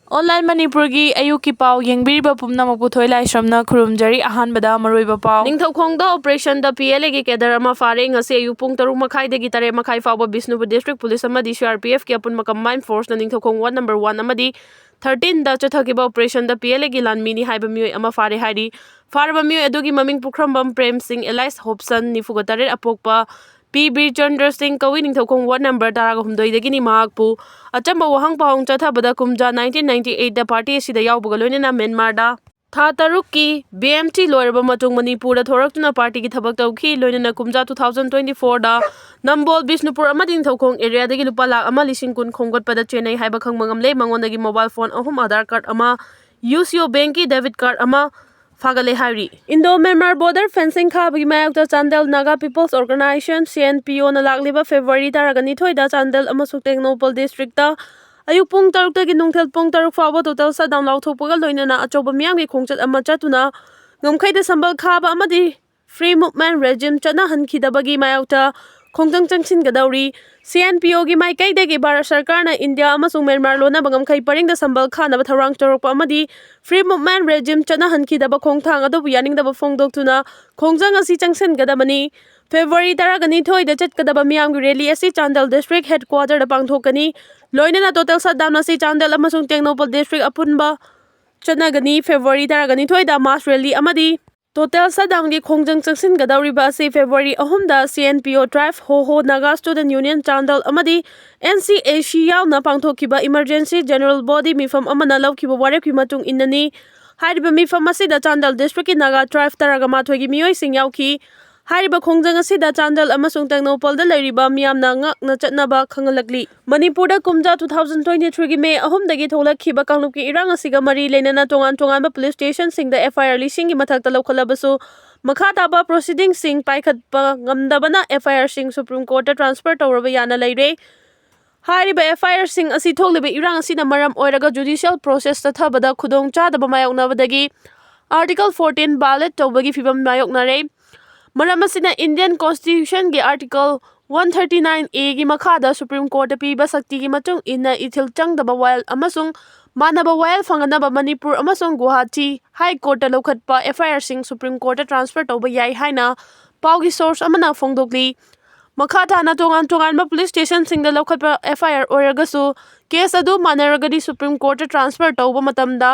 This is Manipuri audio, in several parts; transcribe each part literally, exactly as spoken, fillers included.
Online ꯃꯅꯤꯄꯨꯔꯒꯤ ꯑꯌꯨꯛꯀꯤ ꯄꯥꯎ ꯌꯦꯡꯕꯤꯔꯤꯕ ꯄꯨꯝꯅꯃꯛꯄꯨ ꯊꯣꯏ ꯂꯥꯏꯁ꯭ꯔꯝꯅ ꯈꯨꯔꯨꯝꯖꯔꯤ꯫ ꯑꯍꯥꯟꯕꯗ ꯃꯔꯨꯑꯣꯏꯕ ꯄꯥꯎ꯫ ꯅꯤꯡꯊꯧꯈꯣꯡꯗ operation the P L A ꯒꯤ cadre ꯑꯃ ꯐꯥꯔꯦ꯫ ꯉꯁꯤ ꯑꯌꯨꯛ ꯄꯨꯡ ꯇꯔꯨꯛ ꯃꯈꯥꯏꯗꯒꯤ ꯇꯔꯦꯠ ꯃꯈꯥꯏ ꯐꯥꯎꯕ ꯕꯤꯁꯅꯨꯄꯨꯔ district police ꯑꯃꯗꯤ C R P F ꯀꯤ ꯑꯄꯨꯟꯕ combined force ꯅ ꯅꯤꯡꯊꯧꯈꯣꯡ ward number one ꯑꯃꯗꯤ thirteen the ꯆꯠꯊꯈꯤꯕ operation the P L A ꯒꯤ ꯂꯥꯟꯃꯤꯅꯤ ꯍꯥꯏꯕ ꯃꯤꯑꯣꯏ ꯑꯃ ꯐꯥꯔꯦ ꯍꯥꯏꯔꯤ꯫ ꯐꯥꯔꯕ ꯃꯤꯑꯣꯏ ꯑꯗꯨꯒꯤ ꯃꯃꯤꯡ ꯄꯨꯈ꯭ꯔꯝꯕꯝ ꯄ꯭ꯔꯦꯝ ꯁꯤꯡ alias ꯍꯣꯞꯁꯟ, ꯅꯤꯐꯨꯒ ꯇꯔꯦꯠ, ꯑꯄꯣꯛꯄ ꯄꯤ ꯕꯤꯔꯆꯟꯗ꯭ꯔ ꯁꯤꯡ ꯀꯧꯏ꯫ ꯅꯤꯡꯊꯧꯈꯣꯡ ward number ꯇꯔꯥꯒ ꯍꯨꯝꯗꯣꯏꯗꯒꯤꯅꯤ꯫ ꯃꯍꯥꯛꯄꯨ ꯑꯆꯝꯕ ꯋꯥꯍꯪ ꯄꯥꯎꯍꯪ ꯆꯠꯊꯕꯗ ꯀꯨꯝꯖꯥ nineteen ninety eight ꯗ party ꯑꯁꯤꯗ ꯌꯥꯎꯕꯒ ꯂꯣꯏꯅꯅ ꯃ꯭ꯌꯥꯟꯃꯥꯔꯗ ꯊꯥ ꯇꯔꯨꯛꯀꯤ B M T ꯂꯣꯏꯔꯕ ꯃꯇꯨꯡ ꯃꯅꯤꯄꯨꯔꯗ ꯊꯣꯔꯛꯇꯨꯅ party ꯒꯤ ꯊꯕꯛ ꯇꯧꯈꯤ꯫ ꯂꯣꯏꯅꯅ ꯀꯨꯝꯖꯥ two thousand twenty four ꯗ ꯅꯝꯕꯣꯜ, ꯕꯤꯁꯅꯨꯄꯨꯔ ꯑꯃꯗꯤ ꯅꯤꯡꯊꯧꯈꯣꯡ area ꯗꯒꯤ ꯂꯨꯄꯥ ꯂꯥꯈ ꯑꯃ ꯂꯤꯁꯤꯡ ꯀꯨꯟ ꯈꯣꯝꯒꯠꯄꯗ ꯆꯦꯟꯅꯩ ꯍꯥꯏꯕ ꯈꯪꯕ ꯉꯝꯂꯦ꯫ ꯃꯉꯣꯟꯗꯒꯤ mobile phone ꯑꯍꯨꯝ, Aadhaar card ꯑꯃ, U C O bank ꯀꯤ debit card ꯑꯃ ꯐꯥꯒꯠꯂꯦ ꯍꯥꯏꯔꯤ꯫ Indo Myanmar border fencing ꯈꯥꯕꯒꯤ ꯃꯥꯌꯣꯛꯇ Chandel Naga People's Organisation, C N P O ꯅ ꯂꯥꯛꯂꯤꯕ February ꯇꯔꯥꯒ ꯅꯤꯊꯣꯏꯗ ꯆꯥꯟꯗꯦꯜ ꯑꯃꯁꯨꯡ ꯇꯦꯡꯅꯧꯄꯜ district ꯇ ꯑꯌꯨꯛ ꯄꯨꯡ ꯇꯔꯨꯛꯇꯒꯤ ꯅꯨꯡꯊꯤꯜ ꯄꯨꯡ ꯇꯔꯨꯛ ꯐꯥꯎꯕ total shutdown ꯂꯥꯎꯊꯣꯛꯄꯒ ꯂꯣꯏꯅꯅ ꯑꯆꯧꯕ ꯃꯤꯌꯥꯝꯒꯤ ꯈꯣꯡꯆꯠ ꯑꯃ ꯆꯠꯇꯨꯅ ꯉꯝꯈꯩꯗ ꯁꯝꯕꯜ ꯈꯥꯕ ꯑꯃꯗꯤ free movement regime ꯆꯠꯅꯍꯟꯈꯤꯗꯕꯒꯤ ꯃꯥꯌꯣꯛꯇ ꯈꯣꯡꯖꯪ ꯆꯪꯁꯤꯟꯒꯗꯧꯔꯤ꯫ C N P O ꯒꯤ ꯃꯥꯏꯀꯩꯗꯒꯤ ꯚꯥꯔꯠ ꯁꯔꯀꯥꯔꯅ ꯏꯟꯗꯤꯌꯥ ꯑꯃꯁꯨꯡ ꯃ꯭ꯌꯥꯟꯃꯥꯔ ꯂꯣꯟꯅꯕ ꯉꯝꯈꯩ ꯄꯔꯤꯡꯗ ꯁꯝꯕꯜ ꯈꯥꯅꯕ ꯊꯧꯔꯥꯡ ꯇꯧꯔꯛꯄ ꯑꯃꯗꯤ free movement regime ꯆꯠꯅꯍꯟꯈꯤꯗꯕ ꯈꯣꯡꯊꯥꯡ ꯑꯗꯨꯕꯨ ꯌꯥꯅꯤꯡꯗꯕ ꯐꯣꯡꯗꯣꯛꯇꯨꯅ ꯈꯣꯡꯖꯪ ꯑꯁꯤ ꯆꯪꯁꯤꯟꯒꯗꯕꯅꯤ꯫ February ꯇꯔꯥꯒ ꯅꯤꯊꯣꯏꯗ ꯆꯠꯀꯗꯕ ꯃꯤꯌꯥꯝꯒꯤ rally ꯑꯁꯤ ꯆꯥꯟꯗꯦꯜ district headquarter ꯗ ꯄꯥꯡꯊꯣꯛꯀꯅꯤ꯫ ꯂꯣꯏꯅꯅ total shutdown ꯑꯁꯤ ꯆꯥꯟꯗꯦꯜ ꯑꯃꯁꯨꯡ ꯇꯦꯡꯅꯧꯄꯜ district ꯑꯄꯨꯟꯕ ꯆꯠꯅꯒꯅꯤ꯫ February ꯇꯔꯥꯒ ꯅꯤꯊꯣꯏꯗ mass rally ꯑꯃꯗꯤ total shutdown ꯒꯤ ꯈꯣꯡꯖꯪ ꯆꯪꯁꯤꯟꯒꯗꯧꯔꯤꯕ ꯑꯁꯤ February ꯑꯍꯨꯝꯗ C N P O tribe Hoho Naga Student Union Chandel ꯑꯃꯗꯤ N C A C ꯌꯥꯎꯅ ꯄꯥꯡꯊꯣꯛꯈꯤꯕ emergency general body ꯃꯤꯐꯝ ꯑꯃꯅ ꯂꯧꯈꯤꯕ ꯋꯥꯔꯦꯞꯀꯤ ꯃꯇꯨꯡ ꯏꯟꯅꯅꯤ꯫ ꯍꯥꯏꯔꯤꯕ ꯃꯤꯐꯝ ꯑꯁꯤꯗ ꯆꯥꯟꯗꯦꯜ district ꯀꯤ Naga tribe ꯇꯔꯥꯒ ꯃꯥꯊꯣꯏꯒꯤ ꯃꯤꯑꯣꯏꯁꯤꯡ ꯌꯥꯎꯈꯤ꯫ ꯍꯥꯏꯔꯤꯕ ꯈꯣꯡꯖꯪ ꯑꯁꯤꯗ ꯆꯥꯟꯗꯦꯜ ꯑꯃꯁꯨꯡ ꯇꯦꯡꯅꯧꯄꯜꯗ ꯂꯩꯔꯤꯕ ꯃꯤꯌꯥꯝꯅ ꯉꯥꯛꯅ ꯆꯠꯅꯕ ꯈꯪꯍꯜꯂꯛꯂꯤ꯫ ꯃꯅꯤꯄꯨꯔꯗ ꯀꯨꯝꯖꯥ two thousand twenty three ꯒꯤ May ꯑꯍꯨꯝꯗꯒꯤ ꯊꯣꯛꯂꯛꯈꯤꯕ ꯀꯥꯡꯂꯨꯞꯀꯤ ꯏꯔꯥꯡ ꯑꯁꯤꯒ ꯃꯔꯤ ꯂꯩꯅꯅ ꯇꯣꯉꯥꯟ ꯇꯣꯉꯥꯟꯕ police station ꯁꯤꯡꯗ F I R ꯂꯤꯁꯤꯡꯒꯤ ꯃꯊꯛꯇ ꯂꯧꯈꯠꯂꯕꯁꯨ ꯃꯈꯥ ꯇꯥꯕ proceeding ꯁꯤꯡ ꯄꯥꯏꯈꯠꯄ ꯉꯝꯗꯕꯅ F I R ꯁꯤꯡ Supreme Court ꯇ transfer ꯇꯧꯔꯕ ꯌꯥꯅ ꯂꯩꯔꯦ꯫ ꯍꯥꯏꯔꯤꯕ F I R ꯁꯤꯡ ꯑꯁꯤ ꯊꯣꯛꯂꯤꯕ ꯏꯔꯥꯡ ꯑꯁꯤꯅ ꯃꯔꯝ ꯑꯣꯏꯔꯒ judicial process ꯆꯠꯊꯕꯗ ꯈꯨꯗꯣꯡ ꯆꯥꯗꯕ ꯃꯥꯌꯣꯛꯅꯕꯗꯒꯤ Article fourteen violate ꯇꯧꯕꯒꯤ ꯐꯤꯚꯝ ꯃꯥꯌꯣꯛꯅꯔꯦ꯫ ꯃꯔꯝ ꯑꯁꯤꯅ Indian Constitution ꯒꯤ Article one thirty nine A ꯒꯤ ꯃꯈꯥꯗ Supreme Court ꯇ ꯄꯤꯕ ꯁꯛꯇꯤꯒꯤ ꯃꯇꯨꯡ ꯏꯟꯅ ꯏꯊꯤꯜ ꯆꯪꯗꯕ ꯋꯥꯌꯦꯜ ꯑꯃꯁꯨꯡ ꯃꯥꯟꯅꯕ ꯋꯥꯌꯦꯜ ꯐꯪꯒꯅꯕ ꯃꯅꯤꯄꯨꯔ ꯑꯃꯁꯨꯡ ꯒꯨꯋꯥꯍꯥꯇꯤ ꯍꯥꯏ ꯀꯣꯔꯠꯇ ꯂꯧꯈꯠꯄ ꯑꯦꯐ ꯑꯥꯏ ꯑꯥꯔꯁꯤꯡ ꯁꯨꯄ꯭ꯔꯤꯝ ꯀꯣꯔꯠꯇ ꯇ꯭ꯔꯥꯟꯁꯐꯔ ꯇꯧꯕ ꯌꯥꯏ ꯍꯥꯏꯅ ꯄꯥꯎꯒꯤ ꯁꯣꯔꯁ ꯑꯃꯅ ꯐꯣꯡꯗꯣꯛꯂꯤ꯫ ꯃꯈꯥ ꯇꯥꯅ ꯇꯣꯉꯥꯟ ꯇꯣꯉꯥꯟꯕ ꯄꯨꯂꯤꯁ ꯁ꯭ꯇꯦꯁꯟꯁꯤꯡꯗ ꯂꯧꯈꯠꯄ ꯑꯦꯐ ꯑꯥꯏ ꯑꯥꯔ ꯑꯣꯏꯔꯒꯁꯨ ꯀꯦꯁ ꯑꯗꯨ ꯃꯥꯟꯅꯔꯒꯗꯤ ꯁꯨꯄ꯭ꯔꯤꯝ ꯀꯣꯔꯠꯇ ꯇ꯭ꯔꯥꯟꯁꯐꯔ ꯇꯧꯕ ꯃꯇꯝꯗ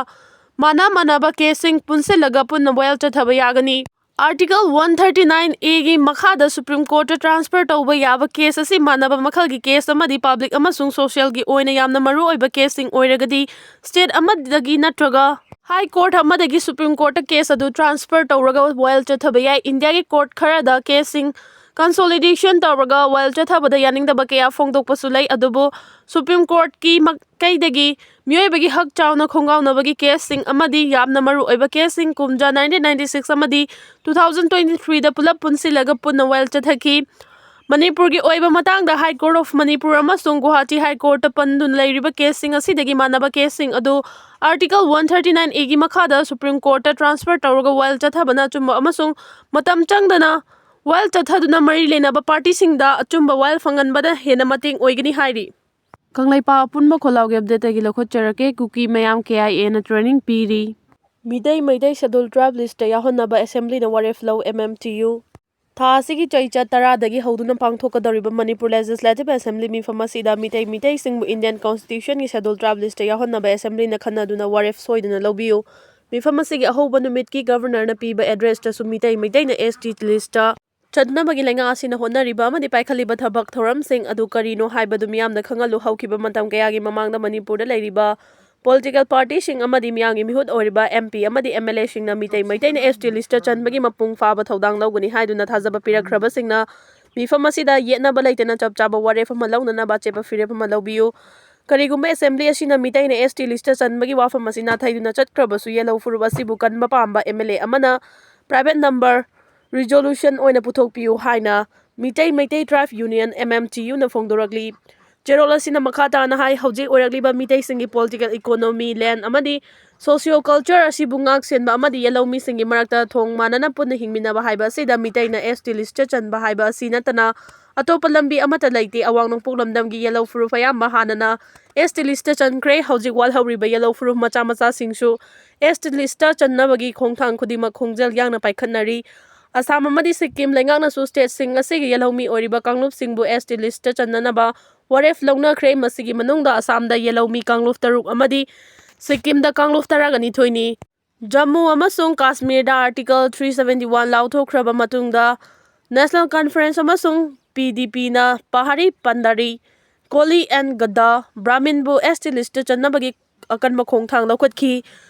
ꯃꯥꯟꯅ ꯃꯥꯟꯅꯕ ꯀꯦꯁꯁꯤꯡ ꯄꯨꯟꯁꯤꯜꯂꯒ ꯄꯨꯟꯅ ꯋꯥꯌꯦꯜ ꯆꯠꯊꯕ ꯌꯥꯒꯅꯤ꯫ ꯑꯥꯔꯇꯤꯀꯜ ꯋꯥꯟ ꯊꯥꯔꯇꯤ ꯅꯥꯏꯟ ꯑꯦꯒꯤ ꯃꯈꯥꯗ ꯁꯨꯄ꯭ꯔꯤꯝ ꯀꯣꯔꯠꯇ ꯇ꯭ꯔꯥꯟꯁꯐꯔ ꯇꯧꯕ ꯌꯥꯕ ꯀꯦꯁ ꯑꯁꯤ ꯃꯥꯟꯅꯕ ꯃꯈꯜꯒꯤ ꯀꯦꯁ ꯑꯃꯗꯤ ꯄꯕ꯭ꯂꯤꯛ ꯑꯃꯁꯨꯡ ꯁꯣꯁꯤꯌꯦꯜꯒꯤ ꯑꯣꯏꯅ ꯌꯥꯝꯅ ꯃꯔꯨꯑꯣꯏꯕ ꯀꯦꯁꯁꯤꯡ ꯑꯣꯏꯔꯒꯗꯤ ꯁ꯭ꯇꯦꯠ ꯑꯃꯗꯒꯤ ꯅꯠꯇ꯭ꯔꯒ ꯍꯥꯏ ꯀꯣꯔꯠ ꯑꯃꯗꯒꯤ ꯁꯨꯄ꯭ꯔꯤꯝ ꯀꯣꯔꯠꯇ ꯀꯦꯁ ꯑꯗꯨ ꯇ꯭ꯔꯥꯟꯁꯐꯔ ꯇꯧꯔꯒ ꯋꯥꯌꯦꯜ ꯆꯠꯊꯕ ꯌꯥꯏ꯫ ꯏꯟꯗꯤꯌꯥꯒꯤ ꯀꯣꯔꯠ ꯈꯔꯗ ꯀꯦꯁꯁꯤꯡ ꯀꯟꯁꯣꯂꯤꯗꯦꯁꯟ ꯇꯧꯔꯒ ꯋꯥꯌꯦꯜ ꯆꯠꯊꯕꯗ ꯌꯥꯅꯤꯡꯗꯕ ꯀꯌꯥ ꯐꯣꯡꯗꯣꯛꯄꯁꯨ ꯂꯩ, ꯑꯗꯨꯕꯨ ꯁꯨꯄ꯭ꯔꯤꯝ ꯀꯣꯔꯠꯀꯤ ꯃꯥꯏꯀꯩꯗꯒꯤ ꯃꯤꯑꯣꯏꯕꯒꯤ ꯍꯛ ꯆꯥꯎꯅ ꯈꯣꯡꯒꯥꯎꯅꯕꯒꯤ ꯀꯦꯁꯁꯤꯡ ꯑꯃꯗꯤ ꯌꯥꯝꯅ ꯃꯔꯨꯑꯣꯏꯕ ꯀꯦꯁꯁꯤꯡ ꯀꯨꯝꯖꯥ ꯅꯥꯏꯟꯇꯤꯟ ꯅꯥꯏꯟꯇꯤ ꯁꯤꯛꯁ ꯑꯃꯗꯤ ꯇꯨ ꯊꯥꯎꯖꯟ ꯇ꯭ꯋꯦꯟꯇꯤ ꯊ꯭ꯔꯤꯗ ꯄꯨꯂꯞ ꯄꯨꯟꯁꯤꯜꯂꯒ ꯄꯨꯟꯅ ꯋꯥꯌꯦꯜ ꯆꯠꯊꯈꯤ꯫ ꯃꯅꯤꯄꯨꯔꯒꯤ ꯑꯣꯏꯕ ꯃꯇꯥꯡꯗ ꯍꯥꯏ ꯀꯣꯔꯠ ꯑꯣꯐ ꯃꯅꯤꯄꯨꯔ ꯑꯃꯁꯨꯡ ꯒꯨꯋꯥꯍꯥꯇꯤ ꯍꯥꯏ ꯀꯣꯔꯠꯇ ꯄꯟꯗꯨꯅ ꯂꯩꯔꯤꯕ ꯀꯦꯁꯁꯤꯡ ꯑꯁꯤꯗꯒꯤ ꯃꯥꯟꯅꯕ ꯀꯦꯁꯁꯤꯡ ꯑꯗꯨ ꯑꯥꯔꯇꯤꯀꯜ ꯋꯥꯟ ꯊꯥꯔꯇꯤ ꯅꯥꯏꯟ ꯑꯦꯒꯤ ꯃꯈꯥꯗ ꯁꯨꯄ꯭ꯔꯤꯝ ꯀꯣꯔꯠꯇ ꯇ꯭ꯔꯥꯟꯁꯐꯔ ꯇꯧꯔꯒ ꯋꯥꯌꯦꯜ ꯆꯠꯊꯕꯅ ꯑꯆꯨꯝꯕ ꯑꯃꯁꯨꯡ ꯃꯇꯝ ꯆꯪꯗꯅ ꯋꯥꯌꯦꯜ ꯆꯠꯊꯗꯨꯅ ꯃꯔꯤ ꯂꯩꯅꯕ ꯄꯥꯔꯇꯤꯁꯤꯡꯗ ꯑꯆꯨꯝꯕ ꯋꯥꯌꯦꯜ ꯐꯪꯍꯟꯕꯗ ꯍꯦꯟꯅ ꯃꯇꯦꯡ ꯑꯣꯏꯒꯅꯤ ꯍꯥꯏꯔꯤ꯫ ꯀꯪꯂꯩꯄꯥꯛ ꯑꯄꯨꯟꯕ ꯈꯣꯜꯂꯥꯎꯒꯤ ꯑꯞꯗꯦꯠꯇꯒꯤ ꯂꯧꯈꯠꯆꯔꯛꯀꯦ꯫ ꯀꯨꯀꯤ ꯃꯌꯥꯝ ꯀꯦ ꯑꯥꯏ ꯑꯦꯅ ꯇ꯭ꯔꯦꯅꯤꯡ ꯄꯤꯔꯤ꯫ ꯃꯤꯇꯩ ꯃꯩꯇꯩ ꯁꯦꯗꯨꯜ ꯇ꯭ꯔꯥꯏꯕ ꯂꯤꯁꯇ ꯌꯥꯎꯍꯟꯅꯕ ꯑꯦꯁꯦꯝꯕ꯭ꯂꯤꯅ ꯋꯥꯔꯦꯞ ꯂꯧ, ꯑꯦꯝ ꯑꯦꯝ ꯇꯤ ꯌꯨ꯫ ꯊꯥ ꯑꯁꯤꯒꯤ ꯆꯩꯆꯠ ꯇꯔꯥꯗꯒꯤ ꯍꯧꯗꯨꯅ ꯄꯥꯡꯊꯣꯛꯀꯗꯧꯔꯤꯕ ꯃꯅꯤꯄꯨꯔ ꯂꯦꯖꯤꯁꯂꯦꯇꯤꯚ ꯑꯦꯁꯦꯝꯕ꯭ꯂꯤ ꯃꯤꯐꯝ ꯑꯁꯤꯗ ꯃꯤꯇꯩ ꯃꯤꯇꯩꯁꯤꯡꯕꯨ ꯏꯟꯗꯤꯌꯟ ꯀꯣꯟꯁꯇꯤꯇ꯭ꯌꯨꯁꯟꯒꯤ ꯁꯦꯗꯨꯜ ꯇ꯭ꯔꯥꯏꯕ ꯂꯤꯁꯇ ꯌꯥꯎꯍꯟꯅꯕ ꯑꯦꯁꯦꯝꯕ꯭ꯂꯤꯅ ꯈꯟꯅꯗꯨꯅ ꯋꯥꯔꯦꯞ ꯁꯣꯏꯗꯅ ꯂꯧꯕꯤꯌꯨ꯫ ꯃꯤꯐꯝ ꯑꯁꯤꯒꯤ ꯑꯍꯧꯕ ꯅꯨꯃꯤꯠꯀꯤ ꯒꯚꯔꯅꯔꯅ ꯄꯤꯕ ꯑꯦꯗ꯭ꯔꯦꯁꯇꯁꯨ ꯃꯤꯇꯩ ꯃꯩꯇꯩꯅ ꯑꯦꯁ ꯇꯤ ꯂꯤꯁꯇ ꯆꯟꯅꯕꯒꯤ ꯂꯩꯉꯥꯛ ꯑꯁꯤꯅ ꯍꯣꯠꯅꯔꯤꯕ ꯑꯃꯗꯤ ꯄꯥꯏꯈꯠꯂꯤꯕ ꯊꯕꯛ ꯊꯧꯔꯝꯁꯤꯡ ꯑꯗꯨ ꯀꯔꯤꯅꯣ ꯍꯥꯏꯕꯗꯨ ꯃꯤꯌꯥꯝꯅ ꯈꯪꯍꯜꯂꯨ꯫ ꯍꯧꯈꯤꯕ ꯃꯇꯝ ꯀꯌꯥꯒꯤ ꯃꯃꯥꯡꯗ ꯃꯅꯤꯄꯨꯔꯗ ꯂꯩꯔꯤꯕ ꯄꯣꯂꯤꯇꯤꯀꯦꯜ ꯄꯥꯔꯇꯤꯁꯤꯡ ꯑꯃꯗꯤ ꯃꯤꯌꯥꯝꯒꯤ ꯃꯤꯍꯨꯠ ꯑꯣꯏꯔꯤꯕ ꯑꯦꯝ ꯄꯤ ꯑꯃꯗꯤ ꯑꯦꯝ ꯑꯦꯜ ꯑꯦꯁꯤꯡꯅ ꯃꯤꯇꯩ ꯃꯩꯇꯩꯅ ꯑꯦꯁ ꯇꯤ ꯂꯤꯁꯇ ꯆꯟꯕꯒꯤ ꯃꯄꯨꯡ ꯐꯥꯕ ꯊꯧꯗꯥꯡ ꯂꯧꯒꯅꯤ ꯍꯥꯏꯗꯨꯅ ꯊꯥꯖꯕ ꯄꯤꯔꯛꯈ꯭ꯔꯕꯁꯤꯡꯅ ꯃꯤꯐꯝ ꯑꯁꯤꯗ ꯌꯦꯠꯅꯕ ꯂꯩꯇꯅ ꯆꯞ ꯆꯥꯕ ꯋꯥꯔꯦꯞ ꯑꯃ ꯂꯧꯅꯅꯕ ꯑꯆꯦꯠꯄ ꯐꯤꯔꯦꯞ ꯑꯃ ꯂꯧꯕꯤꯌꯨ꯫ ꯀꯔꯤꯒꯨꯝꯕ ꯑꯦꯁꯦꯝꯕ꯭ꯂꯤ ꯑꯁꯤꯅ ꯃꯤꯇꯩꯅ ꯑꯦꯁ ꯇꯤ ꯂꯤꯁꯇ ꯆꯟꯕꯒꯤ ꯋꯥꯐꯝ ꯑꯁꯤ ꯅꯥꯊꯩꯗꯨꯅ ꯆꯠꯈ꯭ꯔꯕꯁꯨ, ꯌꯦꯜꯍꯧ ꯐꯨꯔꯨꯞ ꯑꯁꯤꯕꯨ ꯀꯟꯕ ꯄꯥꯝꯕ ꯑꯦꯝ ꯑꯦꯜ ꯑꯦ ꯑꯃꯅ ꯄ꯭ꯔꯥꯏꯚꯦꯠ ꯅꯝꯕꯔ ꯔꯤꯖꯣꯂꯨꯁꯟ ꯑꯣꯏꯅ ꯄꯨꯊꯣꯛꯄꯤꯌꯨ ꯍꯥꯏꯅ ꯃꯤꯇꯩ ꯃꯩꯇꯩ ꯇ꯭ꯔꯥꯏꯕ ꯌꯨꯅꯤꯌꯟ, ꯑꯦꯝ ꯑꯦꯝ ꯇꯤ ꯌꯨꯅ ꯐꯣꯡꯗꯣꯔꯛꯂꯤ꯫ ꯆꯦꯔꯣꯜ ꯑꯁꯤꯅ ꯃꯈꯥ ꯇꯥꯅ ꯍꯥꯏ, ꯍꯧꯖꯤꯛ ꯑꯣꯏꯔꯛꯂꯤꯕ ꯃꯤꯇꯩꯁꯤꯡꯒꯤ political, economy, land ꯑꯃꯗꯤ socio culture ꯑꯁꯤꯕꯨ ꯉꯥꯛ ꯁꯦꯟꯕ ꯑꯃꯗꯤ ꯌꯦꯜꯍꯧꯃꯤꯁꯤꯡꯒꯤ ꯃꯔꯛꯇ ꯊꯣꯡ ꯃꯥꯟꯅꯅ ꯄꯨꯟꯅ ꯍꯤꯡꯃꯤꯟꯅꯕ ꯍꯥꯏꯕ ꯑꯁꯤꯗ ꯃꯤꯇꯩꯅ S T list ꯆꯟꯕ ꯍꯥꯏꯕ ꯑꯁꯤ ꯅꯠꯇꯅ ꯑꯇꯣꯞꯄ ꯂꯝꯕꯤ ꯑꯃꯠꯇ ꯂꯩꯇꯦ꯫ ꯑꯋꯥꯡ ꯅꯣꯡꯄꯣꯛ ꯂꯝꯗꯝꯒꯤ ꯌꯦꯜꯍꯧ ꯐꯨꯔꯨꯞ ꯑꯌꯥꯝꯕ ꯍꯥꯟꯅꯅ S T list ꯆꯟꯈ꯭ꯔꯦ꯫ ꯍꯧꯖꯤꯛ ꯋꯥꯠꯍꯧꯔꯤꯕ ꯌꯦꯜꯍꯧ ꯐꯨꯔꯨꯞ ꯃꯆꯥ ꯃꯆꯥꯁꯤꯡꯁꯨ S T list ꯆꯟꯅꯕꯒꯤ ꯈꯣꯡꯊꯥꯡ ꯈꯨꯗꯤꯡꯃꯛ ꯈꯣꯡꯖꯦꯜ ꯌꯥꯡꯅ ꯄꯥꯏꯈꯠꯅꯔꯤ꯫ ꯑꯁꯥꯝ ꯑꯃꯗꯤ ꯁꯤꯛꯀꯤꯝ ꯂꯩꯉꯥꯛꯅꯁꯨ stateꯁꯤꯡ ꯑꯁꯤꯒꯤ ꯌꯦꯜꯍꯧꯃꯤ ꯑꯣꯏꯔꯤꯕ ꯀꯥꯡꯂꯨꯞꯁꯤꯡꯕꯨ S T list ꯆꯟꯅꯅꯕ ꯋꯥꯔꯦꯞ ꯂꯧꯅꯈ꯭ꯔꯦ꯫ ꯃꯁꯤꯒꯤ ꯃꯅꯨꯡꯗ ꯑꯁꯥꯝꯗ ꯌꯦꯜꯍꯧꯃꯤ ꯀꯥꯡꯂꯨꯞ ꯇꯔꯨꯛ ꯑꯃꯗꯤ ꯁꯤꯛꯀꯤꯝꯗ ꯀꯥꯡꯂꯨꯞ ꯇꯔꯥꯒ ꯅꯤꯊꯣꯏꯅꯤ꯫ ꯖꯝꯃꯨ ꯑꯃꯁꯨꯡ ꯀꯥꯁꯃꯤꯔꯗ Article three seventy one ꯂꯥꯎꯊꯣꯛꯈ꯭ꯔꯕ ꯃꯇꯨꯡꯗ National Conference ꯑꯃꯁꯨꯡ P D Pꯅ Pahari, ꯄꯟꯗꯥꯔꯤ, Kohli and ꯒꯗꯥ ꯕ꯭ꯔꯥꯍꯃꯤꯟꯕꯨ S T list ꯆꯟꯅꯕꯒꯤ ꯑꯀꯟꯕ ꯈꯣꯡꯊꯥꯡ ꯂꯧꯈꯠꯈꯤ꯫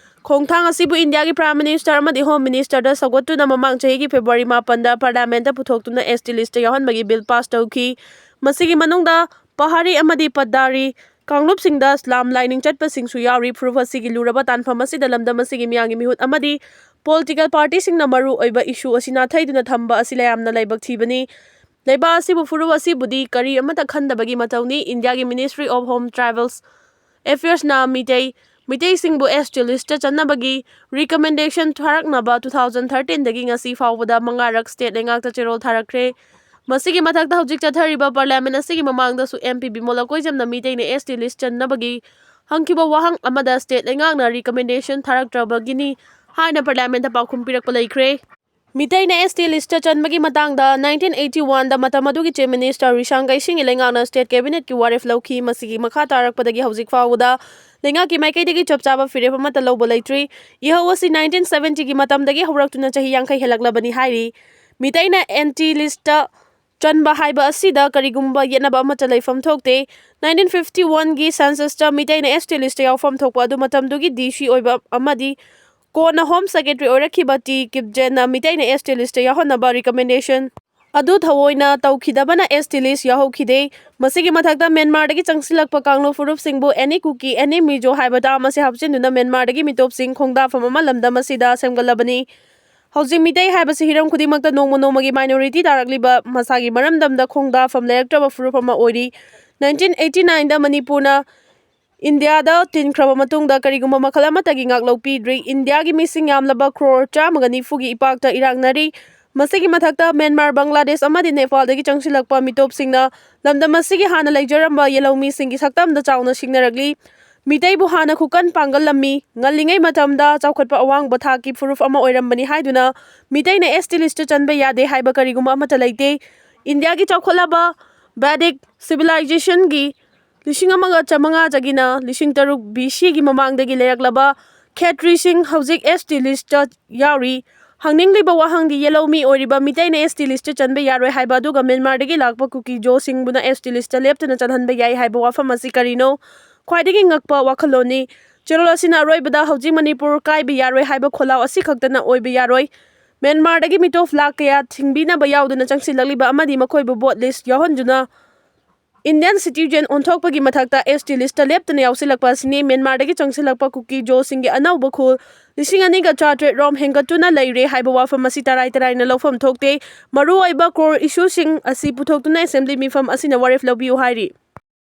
ꯈꯣꯡꯊꯥꯡ ꯑꯁꯤꯕꯨ ꯏꯟꯗꯤꯌꯥꯒꯤ Prime Minister ꯑꯃꯗꯤ Home Ministerꯗ ꯁꯧꯒꯠꯇꯨꯅ ꯃꯃꯥꯡ ꯆꯍꯤꯒꯤ February ꯃꯥꯄꯟꯗ Parliamentꯇ ꯄꯨꯊꯣꯛꯇꯨꯅ S T list ꯌꯥꯎꯍꯟꯕꯒꯤ bill pass ꯇꯧꯈꯤ꯫ ꯃꯁꯤꯒꯤ ꯃꯅꯨꯡꯗ ꯄꯍꯥꯔꯤ ꯑꯃꯗꯤ ꯄꯠꯗꯥꯔꯤ ꯀꯥꯡꯂꯨꯞꯁꯤꯡꯗ ꯂꯥꯝ ꯂꯥꯏꯅꯤꯡ ꯆꯠꯄꯁꯤꯡꯁꯨ ꯌꯥꯎꯔꯤ꯫ ꯐꯨꯔꯨꯞ ꯑꯁꯤꯒꯤ ꯂꯨꯔꯕ ꯇꯥꯟꯐꯝ ꯑꯁꯤꯗ ꯂꯝꯗꯝ ꯑꯁꯤꯒꯤ ꯃꯤꯌꯥꯝꯒꯤ ꯃꯤꯍꯨꯠ ꯑꯃꯗꯤ political partyꯁꯤꯡꯅ ꯃꯔꯨ ꯑꯣꯏꯕ issue ꯑꯁꯤ ꯅꯥꯊꯩꯗꯨꯅ ꯊꯝꯕ ꯑꯁꯤ ꯌꯥꯝꯅ ꯂꯥꯏꯕꯛ ꯊꯤꯕꯅꯤ꯫ ꯂꯩꯕꯥꯛ ꯑꯁꯤꯕꯨ ꯐꯨꯔꯨꯞ ꯑꯁꯤꯕꯨꯗꯤ ꯀꯔꯤ ꯑꯃꯠꯇ ꯈꯟꯗꯕꯒꯤ ꯃꯇꯧꯅꯤ꯫ ꯏꯟꯗꯤꯌꯥꯒꯤ Ministry of Home Tribals Affairsꯅ Meitei, ꯃꯤꯇꯩꯁꯤꯡꯕꯨ S T list ꯆꯟꯅꯕꯒꯤ recommendation ꯊꯥꯔꯛꯅꯕ two thousand thirteenꯗꯒꯤ ꯉꯁꯤ ꯐꯥꯎꯕꯗ ꯃꯉꯥꯔꯛ state ꯂꯩꯉꯥꯛꯇ ꯆꯦꯔꯣꯜ ꯊꯥꯔꯛꯈ꯭ꯔꯦ꯫ ꯃꯁꯤꯒꯤ ꯃꯊꯛꯇ ꯍꯧꯖꯤꯛ ꯆꯠꯊꯔꯤꯕ Parliament ꯑꯁꯤꯒꯤ ꯃꯃꯥꯡꯗꯁꯨ M P Bimol ꯂꯀꯣꯏꯖꯝꯅ ꯃꯤꯇꯩꯅ S T list ꯆꯟꯅꯕꯒꯤ ꯍꯪꯈꯤꯕ ꯋꯥꯍꯪ ꯑꯃꯗ state ꯂꯩꯉꯥꯛꯅ recommendation ꯊꯥꯔꯛꯇ꯭ꯔꯕꯒꯤꯅꯤ ꯍꯥꯏꯅ Parliamentꯇ ꯄꯥꯎꯈꯨꯝ ꯄꯤꯔꯛꯄ ꯂꯩꯈ꯭ꯔꯦ꯫ ꯃꯤꯇꯩꯅ S T list ꯆꯟꯕꯒꯤ ꯃꯇꯥꯡꯗ nineteen eighty oneꯗ ꯃꯇꯝ ꯑꯗꯨꯒꯤ Chief Minister ꯔꯤꯁꯥꯡꯒꯩ ꯁꯤꯡꯒꯤ ꯂꯩꯉꯥꯛꯅ state cabinetꯀꯤ ꯋꯥꯔꯦꯞ ꯂꯧꯈꯤ꯫ ꯃꯁꯤꯒꯤ ꯃꯈꯥ ꯇꯥꯔꯛꯄꯗꯒꯤ ꯍꯧꯖꯤꯛ ꯐꯥꯎꯕꯗ ꯂꯩꯉꯥꯛꯀꯤ ꯃꯥꯏꯀꯩꯗꯒꯤ ꯆꯞ ꯆꯥꯕ ꯐꯤꯔꯦꯞ ꯑꯃꯠꯇ ꯂꯧꯕ ꯂꯩꯇ꯭ꯔꯤ꯫ ꯏꯍꯧ ꯑꯁꯤ nineteen seventyꯒꯤ ꯃꯇꯝꯗꯒꯤ ꯍꯧꯔꯛꯇꯨꯅ ꯆꯍꯤ ꯌꯥꯡꯈꯩ ꯍꯦꯜꯂꯛꯂꯕꯅꯤ ꯍꯥꯏꯔꯤ꯫ ꯃꯤꯇꯩꯅ Anti list ꯆꯟꯕ ꯍꯥꯏꯕ ꯑꯁꯤꯗ ꯀꯔꯤꯒꯨꯝꯕ ꯌꯦꯠꯅꯕ ꯑꯃꯠꯇ ꯂꯩꯐꯝ ꯊꯣꯛꯇꯦ꯫ Nineteen fifty oneꯒꯤ censusꯇ ꯃꯤꯇꯩꯅ S T list ꯌꯥꯎꯐꯝ ꯊꯣꯛꯄ ꯑꯗꯨ ꯃꯇꯝꯗꯨꯒꯤ D C ꯑꯣꯏꯕ ꯑꯃꯗꯤ ꯀꯣꯟꯅ Home Secretary ꯑꯣꯏꯔꯛꯈꯤꯕ ꯇꯤ ꯀꯤꯞꯖꯦꯟꯅ ꯃꯤꯇꯩꯅ S T list ꯌꯥꯎꯍꯟꯅꯕ recommendation ꯑꯗꯨ ꯊꯑꯣꯏꯅ ꯇꯧꯈꯤꯗꯕꯅ S T list ꯌꯥꯎꯍꯧꯈꯤꯗꯦ꯫ ꯃꯁꯤꯒꯤ ꯃꯊꯛꯇ ꯃ꯭ꯌꯥꯟꯃꯥꯔꯗꯒꯤ ꯆꯪꯁꯤꯜꯂꯛꯄ ꯀꯥꯡꯂꯨꯞ ꯐꯨꯔꯨꯞꯁꯤꯡꯕꯨ Any Kuki, Any Mizo ꯍꯥꯏꯕ term ꯑꯁꯤ ꯍꯥꯞꯆꯤꯟꯗꯨꯅ ꯃ꯭ꯌꯥꯟꯃꯥꯔꯗꯒꯤ ꯃꯤꯇꯣꯞꯁꯤꯡ ꯈꯣꯡꯗꯥꯐꯝ ꯑꯃ ꯂꯝꯗꯝ ꯑꯁꯤꯗ ꯁꯦꯝꯒꯠꯂꯕꯅꯤ꯫ ꯍꯧꯖꯤꯛ ꯃꯤꯇꯩ ꯍꯥꯏꯕꯁꯤ ꯍꯤꯔꯝ ꯈꯨꯗꯤꯡꯃꯛꯇ ꯅꯣꯡꯃ ꯅꯣꯡꯃꯒꯤ minority ꯇꯥꯔꯛꯂꯤꯕ, ꯃꯁꯥꯒꯤ ꯃꯔꯝꯗꯝꯗ ꯈꯣꯡꯗꯥꯐꯝ ꯂꯩꯔꯛꯇ꯭ꯔꯕ ꯐꯨꯔꯨꯞ ꯑꯃ ꯑꯣꯏꯔꯤ꯫ ꯅꯥꯏꯟꯇꯤꯟ ꯑꯩꯠꯇꯤ ꯅꯥꯏꯟꯗ ꯃꯅꯤꯄꯨꯔꯅ ꯏꯟꯗꯤꯌꯥꯗ ꯇꯤꯟꯈ꯭ꯔꯕ ꯃꯇꯨꯡꯗ ꯀꯔꯤꯒꯨꯝꯕ ꯃꯈꯜ ꯑꯃꯠꯇꯒꯤ ꯉꯥꯛꯂꯧ ꯄꯤꯗ꯭ꯔꯤ꯫ ꯏꯟꯗꯤꯌꯥꯒꯤ ꯃꯤꯁꯤꯡ ꯌꯥꯝꯂꯕ ꯀ꯭ꯔꯣꯔ ꯆꯥꯝꯃꯒ ꯅꯤꯐꯨꯒꯤ ꯏꯄꯥꯛꯇ ꯏꯔꯥꯛꯅꯔꯤ꯫ ꯃꯁꯤꯒꯤ ꯃꯊꯛꯇ ꯃ꯭ꯌꯥꯟꯃꯥꯔ, ꯕꯪꯒ꯭ꯂꯥꯗꯦꯁ ꯑꯃꯗꯤ ꯅꯦꯄꯥꯜꯗꯒꯤ ꯆꯪꯁꯤꯜꯂꯛꯄ ꯃꯤꯇꯣꯞꯁꯤꯡꯅ ꯂꯝꯗꯝ ꯑꯁꯤꯒꯤ ꯍꯥꯟꯅ ꯂꯩꯖꯔꯝꯕ ꯌꯦꯜꯍꯧꯃꯤꯁꯤꯡꯒꯤ ꯁꯛꯇꯝꯗ ꯆꯥꯎꯅ ꯁꯤꯡꯅꯔꯛꯂꯤ꯫ ꯃꯤꯇꯩꯕꯨ ꯍꯥꯟꯅ ꯈꯨꯀꯟ ꯄꯥꯡꯒꯜꯂꯝꯃꯤ꯫ ꯉꯜꯂꯤꯉꯩ ꯃꯇꯝꯗ ꯆꯥꯎꯈꯠꯄ ꯑꯋꯥꯡꯕ ꯊꯥꯛꯀꯤ ꯐꯨꯔꯨꯞ ꯑꯃ ꯑꯣꯏꯔꯝꯕꯅꯤ ꯍꯥꯏꯗꯨꯅ ꯃꯤꯇꯩꯅ ꯑꯦꯁ ꯇꯤ ꯂꯤꯁꯇ ꯆꯟꯕ ꯌꯥꯗꯦ ꯍꯥꯏꯕ ꯀꯔꯤꯒꯨꯝꯕ ꯑꯃꯠꯇ ꯂꯩꯇꯦ꯫ ꯏꯟꯗꯤꯌꯥꯒꯤ ꯆꯥꯎꯈꯠꯂꯕ ꯕꯦꯗꯤꯛ ꯁꯤꯚꯤꯂꯥꯏꯖꯦꯁꯟꯒꯤ ꯂꯤꯁꯤꯡ ꯑꯃꯒ ꯆꯥꯃꯉꯥꯗꯒꯤꯅ ꯂꯤꯁꯤꯡ ꯇꯔꯨꯛ ꯕꯤ ꯁꯤꯒꯤ ꯃꯃꯥꯡꯗꯒꯤ ꯂꯩꯔꯛꯂꯕ ꯈꯦꯇ꯭ꯔꯤꯁꯤꯡ ꯍꯧꯖꯤꯛ ꯑꯦꯁ ꯇꯤ ꯂꯤꯁꯇ ꯌꯥꯎꯔꯤ꯫ ꯍꯪꯅꯤꯡꯂꯤꯕ ꯋꯥꯍꯪꯗꯤ, ꯌꯦꯜꯍꯧꯃꯤ ꯑꯣꯏꯔꯤꯕ ꯃꯤꯇꯩꯅ ꯑꯦꯁ ꯇꯤ ꯂꯤꯁꯇ ꯆꯟꯕ ꯌꯥꯔꯣꯏ ꯍꯥꯏꯕ ꯑꯗꯨꯒ ꯃ꯭ꯌꯥꯟꯃꯥꯔꯗꯒꯤ ꯂꯥꯛꯄ ꯀꯨꯀꯤ ꯖꯣꯁꯤꯡꯕꯨꯅ ꯑꯦꯁ ꯇꯤ ꯂꯤꯁꯇ ꯂꯦꯞꯇꯅ ꯆꯜꯍꯟꯕ ꯌꯥꯏ ꯍꯥꯏꯕ ꯋꯥꯐꯝ ꯑꯁꯤ ꯀꯔꯤꯅꯣ? ꯈ꯭ꯋꯥꯏꯗꯒꯤ ꯉꯛꯄ ꯋꯥꯈꯜꯂꯣꯟꯅꯤ꯫ ꯆꯦꯅꯦꯜ ꯑꯁꯤꯅ ꯑꯔꯣꯏꯕꯗ ꯍꯧꯖꯤꯛ ꯃꯅꯤꯄꯨꯔ ꯀꯥꯏꯕ ꯌꯥꯔꯣꯏ ꯍꯥꯏꯕ ꯈꯣꯜꯂꯥꯎ ꯑꯁꯤꯈꯛꯇꯅ ꯑꯣꯏꯕ ꯌꯥꯔꯣꯏ꯫ ꯃ꯭ꯌꯥꯟꯃꯥꯔꯗꯒꯤ ꯃꯤꯇꯣꯞ ꯂꯥꯈ ꯀꯌꯥ ꯊꯤꯡꯕꯤꯅꯕ ꯌꯥꯎꯗꯨꯅ ꯆꯪꯁꯤꯜꯂꯛꯂꯤꯕ ꯑꯃꯗꯤ ꯃꯈꯣꯏꯕꯨ ꯚꯣꯠ ꯂꯤꯁ ꯌꯥꯎꯍꯟꯗꯨꯅ ꯏꯟꯗꯤꯌꯟ ꯁꯤꯇꯤꯖꯦꯟ ꯑꯣꯟꯊꯣꯛꯄꯒꯤ ꯃꯊꯛꯇ ꯑꯦꯁ ꯇꯤ ꯂꯤꯁꯇ ꯂꯦꯞꯇꯅ ꯌꯥꯎꯁꯤꯜꯂꯛꯄ ꯑꯁꯤꯅꯤ꯫ ꯃ꯭ꯌꯥꯟꯃꯥꯔꯗꯒꯤ ꯆꯪꯁꯤꯜꯂꯛꯄ ꯀꯨꯀꯤ ꯖꯣꯁꯤꯡꯒꯤ ꯑꯅꯧꯕ ꯈꯨꯜ ꯂꯤꯁꯤꯡ ꯑꯅꯤꯒ ꯆꯥꯇ꯭ꯔꯦꯠ ꯔꯣꯝ ꯍꯦꯟꯒꯠꯇꯨꯅ ꯂꯩꯔꯦ ꯍꯥꯏꯕ ꯋꯥꯐꯝ ꯑꯁꯤ ꯇꯔꯥꯏ ꯇꯔꯥꯏꯅ ꯂꯧꯐꯝ ꯊꯣꯛꯇꯦ꯫ ꯃꯔꯨꯑꯣꯏꯕ ꯀ꯭ꯔꯣꯔ ꯏꯁꯨꯁꯤꯡ ꯑꯁꯤ ꯄꯨꯊꯣꯛꯇꯨꯅ ꯑꯦꯁꯦꯝꯕ꯭ꯂꯤ ꯃꯤꯐꯝ ꯑꯁꯤꯅ ꯋꯥꯔꯦꯞ ꯂꯧꯕꯤꯌꯨ ꯍꯥꯏꯔꯤ꯫